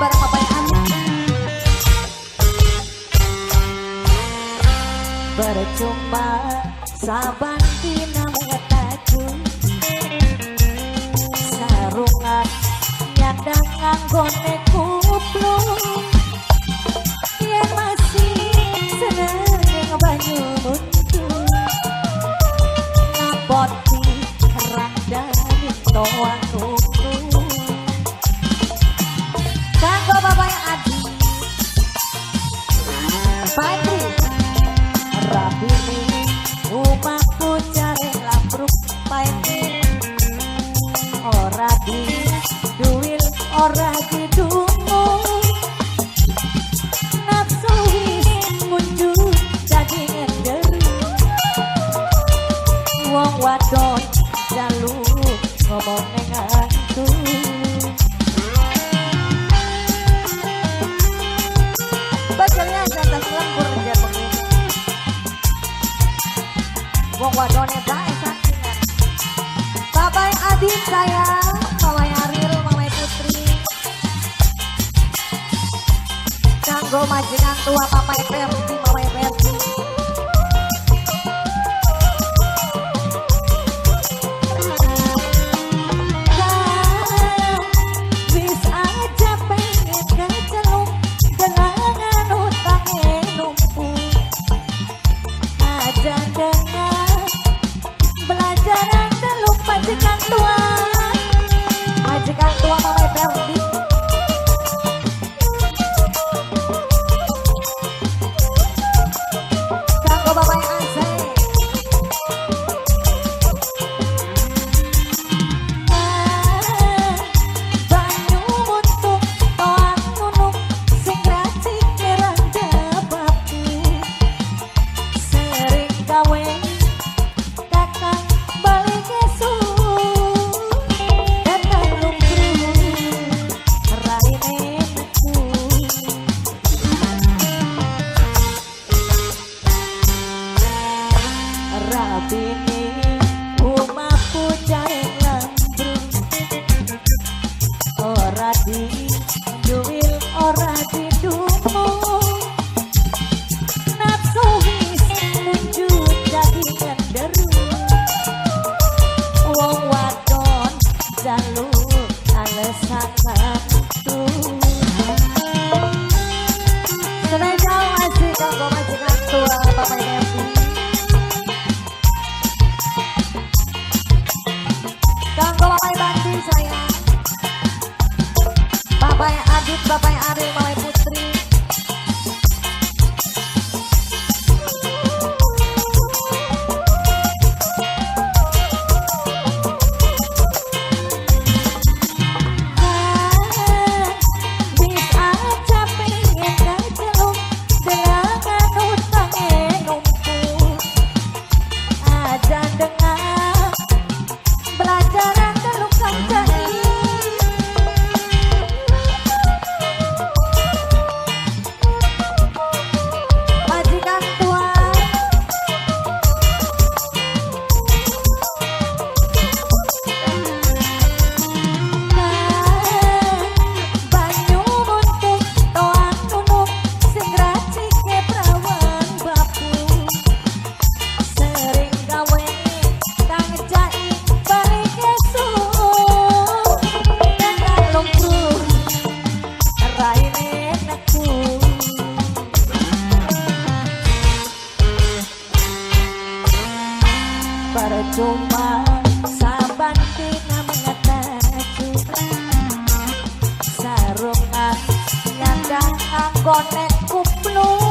bareng Bapak Adi. Percuma saban dina mengetaku sarungan nyandang nganggone kuplu yen masih seneng banyu muntu ngapoti randani toang nunggu. Kanggo Bapak Adi Patri rabini umahku cari lambruk paene ora di duil ora didungu nafsu wis muncul dadi ngenderu wong wadon jaluk ngomong ning antu. Bakalnya atas lembur ngejar begini wong wadone bae sakingan. Bapak Adit sayang, Mama Ariel, Mama Putri. Kanggo majikan tua Papa Ferdi, Mama Ferdi. Wis aja pengen kecelung delangan utange numpuk. Aja dengar belajaran teluk majikan tua Mama Ferdi. Kanggo Bapak Ase. Banyu muntuk toang nunuk sing racike randhapaku sering gawe kakang balik esuk datang lumpur raine neku. Rabini omahku jae lambru ora di duil ora didumu nafsu wis muncul dadi ngenderu wong wadon jaluk alesan mantu. Spesial masih kanggo majikan tua Bapak Devi. Kanggo Bapak Bandi sayang, Bapak Adit, Bapak Ariel, Bapak Putri. Wis aja pengen kecelung delangan utange numpuk aja dengar belajaran teluk kancai. Majikan tua banyu muntuk toang nunuk sing racike prawan bapu sering gawe kang jai balik esuk datang lumpur raine neku. Percuma saban dina mengetacu sarungan nyandang anggone kuplu.